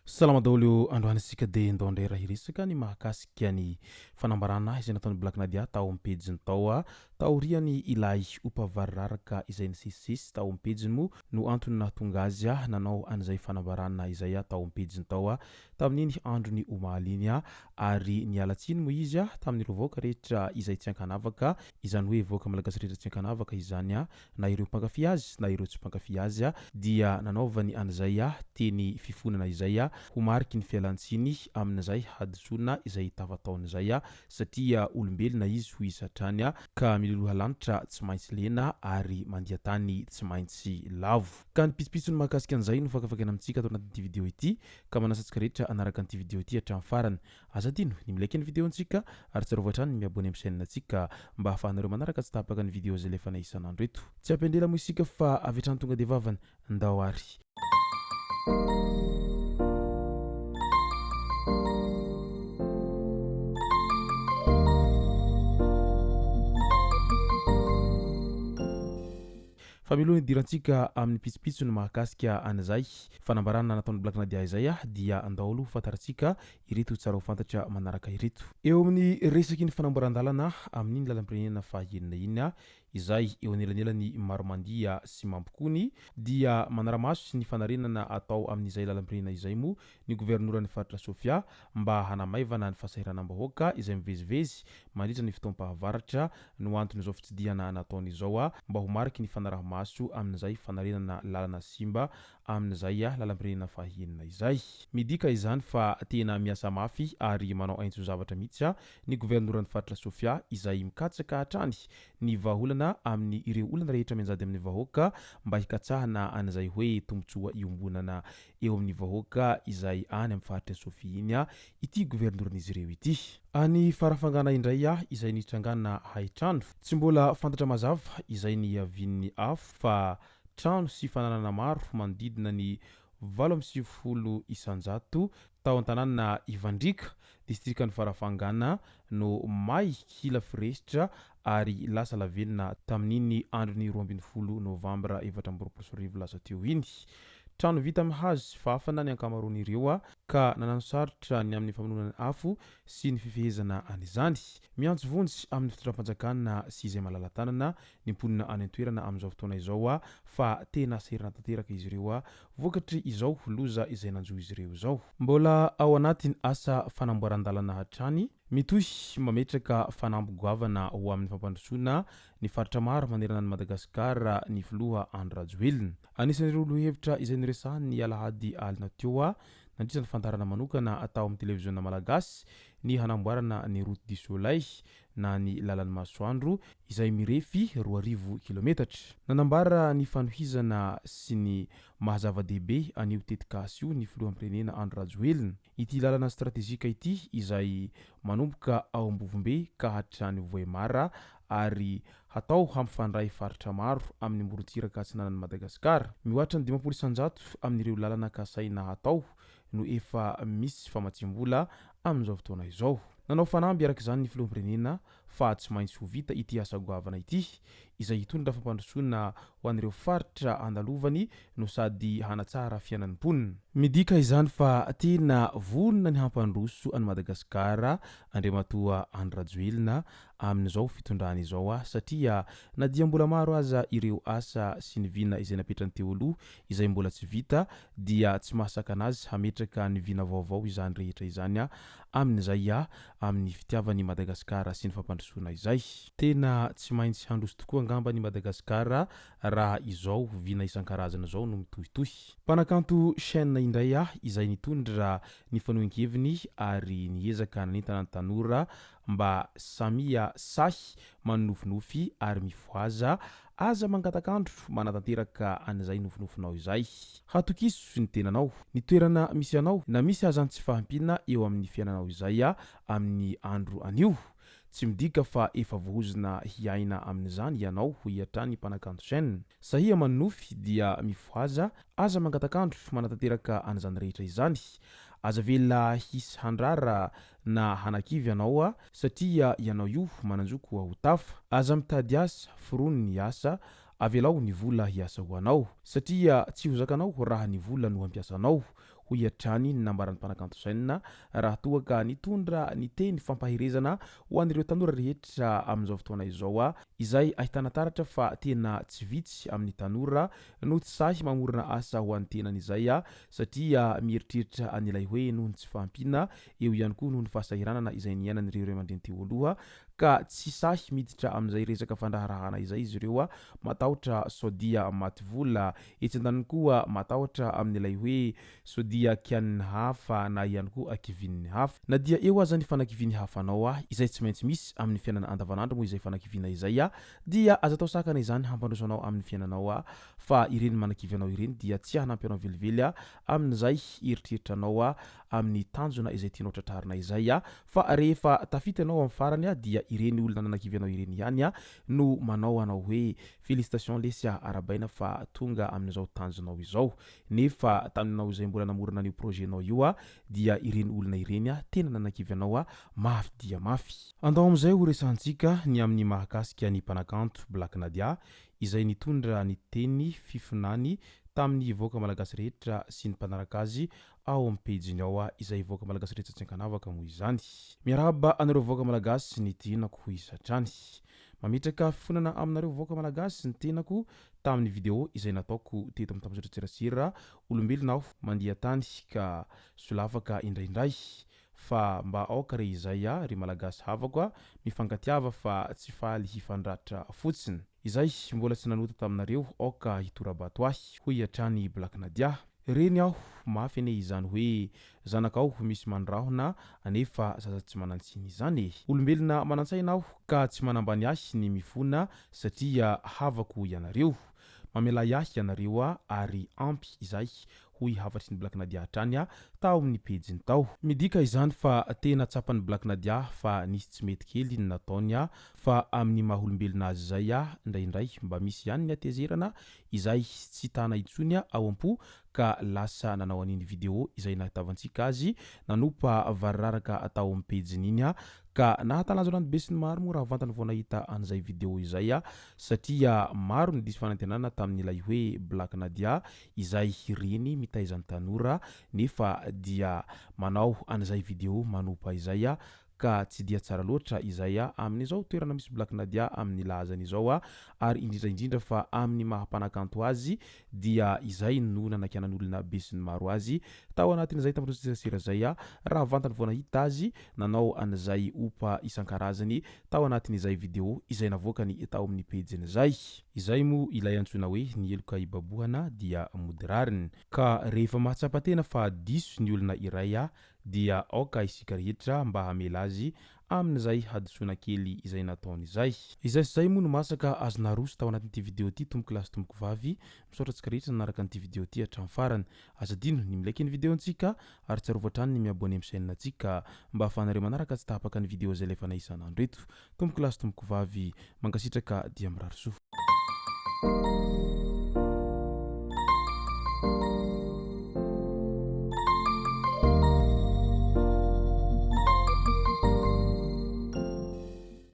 Salama daholo o, androany isika dia ndao indray raha hiresaka ny mahakasika ny fanambarana izay nataon'i Black Nadia tao amin'ny pejiny tao taoriany ilay opa variraraka izay nisesisesy tao amin'ny pejiny moa no antony nahatonga azy nanao an'izay fanambarana izay tao amin'ny pejiny tao tamin'iny androny omaly iny ary niala tsiny moa izy tamin'ireo vahoaka rehetra izay tsy ankanavaka izany hoe vahoaka malagasy rehetra tsy ankanavaka izany na ireo mpankafy azy na ireo tsy mpankafy azy dia nanaovany an'izay teny fifonana izay ho mariky ny fialan-tsiny amin'izay hadisoana izay tafataony izay satria olombelona izy hoy izy hatrany ka miloloha lanitra tsy maintsy lena ary mandia tany tsy maintsy lavo. Ka ny pitsopitsony mahakasika an'izay no fakafakaina amintsika ato anatin'ity video ity ka manasa antsika rehetra hanaraka an'ity video ity hatramin'ny farany. Aza adino ny mi-like ny video-ntsika ary tsarovy hatrany ny mi-abonner amin'ny chaîne-ntsika mba ahafahanareo manaraka tsy tapaka ny video izay alefanay isan'andro eto. Tsy hampiandrela moa isika fa avy hatrany tonga dia vavany. Ndao ary. Fa mialoha ny hidirantsika amin'ny pitsopitsony mahakasika an'izay fanambarana nataon'i Black Nadia izay dia andao aloha ho fantarintsika ireto tsara ho fantatra manaraka ireto. Eo amin'ny resaky ny fanamboaran-dalana amin'iny lalam-pirenena faha enina iny izay eo anelanelan'i Maromandia sy Mampikony dia manara-maso ny fanarenana atao amin'izay lalam-pirenena izay moa ny governoran'ny faritra Sofia mba hanamaivana ny fahasahiranam-bahoaka izay mivezivezy mandritra ny fotoam-pahavaratra no anton'izao fitsidihana nataony izao mba ho mariky ny fanaraha-maso amin'izay fanarenana lalana simba amin'izay lalam-pirenena fahenina izay. Midika izany fa tena miasa mafy ary manao aintso-zavatra mihitsy ny governoran'ny faritra Sofia izay mikatsaka hatrany ny vahaolana amin'ny ireo olana rehetra mianjady amin'ny vahoaka mba hikatsahana an'izay hoe tombontsoa iombonana eo amin'ny vahoaka izay any amin'ny faritra Sofia iny ity governoran'izy ireo ity. Any Farafangana indray izay nitrangana hain-trano. Tsy mbola fantatra mazava izay niavian'ny afo fa trano sy fananana maro manodidina ny 98% tao an-tanàna Ivandriaka, distrikan'i Farafangana no may kila firesitra ary lasa lavenona tamin'iny andron'ny 12 novambra 2024 lasa teo iny. Trano vita amin'ny hazo sy fafana ny ankamaroan'ireo ka nananosarotra ny amin'ny famonoana ny afo sy ny fifehezana an'izany. Miantso vonjy amin'ny fitondram-panjakana sy izay malala-tanana ny mponina any an-toerana amin'izao fotoana izao fa tena sahirana tanteraka izy ireo vokatry izao loza izay nanjo izy ireo izao. Mbola ao anatin'ny asa fanamboaran-dalana hatrany, mitohy mametraka fanamby goavana ho amin'ny fampandrosoana ny faritra maro manerana an'i Madagasikara ny filoha Andry Rajoelina. Anisan'ireo lohahevitra izay noresahany ny alahady alina teo nandritra ny fandaharana manokana tao amin'ny televiziona malagasy ny hanamboarana ny route du soleil na ny lalan'ny masoandro izay mirefy 2000 kilometatra. Nanambara ny fanohizana sy ny maha zava-dehibe an'io tetikasa io ny filoham-pirenena Andry Rajoelina. Ity lalana stratejika ity izay manomboka ao Ambovombe ka hatrany Vohemar ary hatao hampifandray faritra maro amin'ny morontsiraka atsinanan'i Madagasikara. Mihoatra ny 50% amin'ireo lalana kasaina hatao no efa misy famatsiam-bola amin'izao fotoana izao. Nanao fanamby araka izany ny filoham-pirenena fa tsy maintsy ho vita ity asa goavana ity, izay hitondra fampandrosoana ho an'ireo faritra andalovany no sady hanatsara fiainan'ny mponina. Midika izany fa tena vonona ny hampandroso an'i Madagasikara Andriamatoa Andry Rajoelina amin'izao fitondrany izao satria na dia mbola maro aza ireo asa sy ny vina izay napetrany teo aloha izay mbola tsy vita dia tsy mahasakana azy hametraka ny vina vaovao izany rehetra izany amin'izay amin'ny fitiavany Madagasikara sy ny fampandrosoana izay. Tena tsy maintsy handroso tokoa angamba ny Madagasikara raha izao vina isan-karazany izao no mitohitohy. Mpanakanto Shyn indray izay nitondra ny fanohin-keviny ary niezaka nanentana ny tanora Mba samia sahy manonofinofy ary mifohaza, aza mangatak'andro manatanteraka an'izay nofinofinao izay. Hatokiso ny tenanao, ny toerana misy anao, na misy aza ny tsy fahampiana eo amin'ny fiainanao izay amin'ny andro anio. Tsy midika fa efa voahozona hiaina amin'izany ianao hoy hatrany mpanakanto Shyn. Sahia manonofy dia mifohaza, aza mangatak'andro manatanteraka an'izany rehetra izany. Aza avela hisy handrara na hanakivy anao aho satria ianao io manan-jo koa ho tafa. Aza mitady asa, forony ny asa, avelao ny vola hiasa ho anao. Satria tsy ho zakanao raha ny vola no hampiasanao. hoy hatrany ny nambaran'ny mpanakanto Shyn raha toa ka nitondra ny teny fampaherezana ho an'ireo tanora rehetra amin'izao fotoana izao izay ahitana taratra fa tena tsy vitsy amin'ny tanora no tsy sahy mamorona asa ho an'ny tenany izay satria mieritreritra an'ilay hoe noho ny tsy fahampiana eo ihany koa noho ny fahasahiranana izay niainan'ireo ray aman-dreny teo aloha ka tsy sahy miditra amin'izay resaka fandraharahana izay izy ireo, matahotra sao dia maty vola, etsy andaniny koa matahotra amin'ilay hoe sao dia kianin'ny hafa na ihany koa kivian'ny hafa. Na dia eo aza ny fanakivian'ny hafa anao, izay tsy maintsy misy amin'ny fiainana andavanandro moa izay fanakiviana izay, dia aza atao sakana izany hampandroso anao amin'ny fiainanao fa ireny manakivy anao ireny dia tsy hanampy anao velively amin'izay eritreritranao amin'ny tanjona izay tianao tratrarina izay fa rehefa tafita ianao amin'ny farany dia ireny olona nanakivy anao ireny ihany no manao anao hoe félicitations lesy a arabaina fa tonga amin'izao tanjonao izao nefa taminao izay mbola namorona an'io projet-nao io dia ireny olona ireny tena nanakivy anao mafy dia mafy. Andao amin'izay ho resahantsika ny amin'ny mahakasika ny mpanakanto Black Nadia izay nitondra ny teny fifonany tamin'ny vahoaka malagasy rehetra sy ny mpanaraka azy ao amin'ny pejiny ao izay vahoaka malagasy rehetra tsy ankanavaka moa izany. Miarahaba anareo vahoaka malagasy ny tenako hoy izy hatrany. Mametraka fifonana aminareo vahoaka malagasy ny tenako tamin'ny video izay nataoko teto amin'ny tambazotran-tserasera olombelona aho mandia tany ka solafaka indraindray Fa mba aoka re izay a ry Malagasy havako a, mifankatiava fa tsy faly hifandratra fotsiny. Izay mbola tsy nanota taminareo aoka hitora-bato ahy, hoy hatrany i Black Nadia. Reny aho, mafy anie izany hoe zanakao misy mandrahona anefa zaza tsy manan-tsiny izany e. Olombelona manan-tsaina aho ka tsy manambany ahy ny mifona satria havako ianareo. Mamelà ahy ianareo ary ampy izay hoy hafatry ny Black Nadia hatrany tao amin'ny pejiny tao. Midika izany fa tena tsapan'i Black Nadia fa nisy tsy mety kely ny nataony fa amin'ny maha olombelona azy izay indraindray mba misy ihany ny hatezerana izay tsy tana intsony ao am-po ka lasa nanao an'iny video izay nahitavantsika azy nanopa variraraka tao amin'ny pejiny iny Ka nahatalanjona ny besinimaro moa raha vantany vao nahita an'izay video izay satria maro ny diso fanantenana tamin'ilay hoe Black Nadia izay reny mitaiza ny tanora nefa dia manao an'izay video manopa izay ka tsy dia tsara loatra izay amin'izao toerana misy Black Nadia amin'ny lahazany izao ary indrindra indrindra fa amin'ny maha mpanakanto azy dia izay no nanakianan'olona besinimaro azy tao anatin'izay tambajotran-tserasera izay raha vantany vao nahita azy nanao an'izay opa isan-karazany tao anatin'izay video izay navoakany tao amin'ny pejiny izay. Izay moa ilay antsoina hoe ny heloka ibabohana dia mody rariny. Ka rehefa mahatsapa tena fa diso ny olona iray dia aoka isika rehetra mba hamela azy amin'izay hadisoana kely izay nataony izay. Izay sy izay moa no masaka azo naroso tao anatin'ity video ity tompoko lahy sy tompoko vavy, misaotra antsika rehetra nanaraka an'ity video ity hatramin'ny farany. Aza adino ny mi-like ny video ntsika ary tsarovy hatrany ny mi-abonner amin'ny chaîne ntsika mba ahafahanareo manaraka tsy tapaka ny video izay alefanay isan'andro eto. Tompoko lahy sy tompoko vavy, mankasitraka dia mirary soa.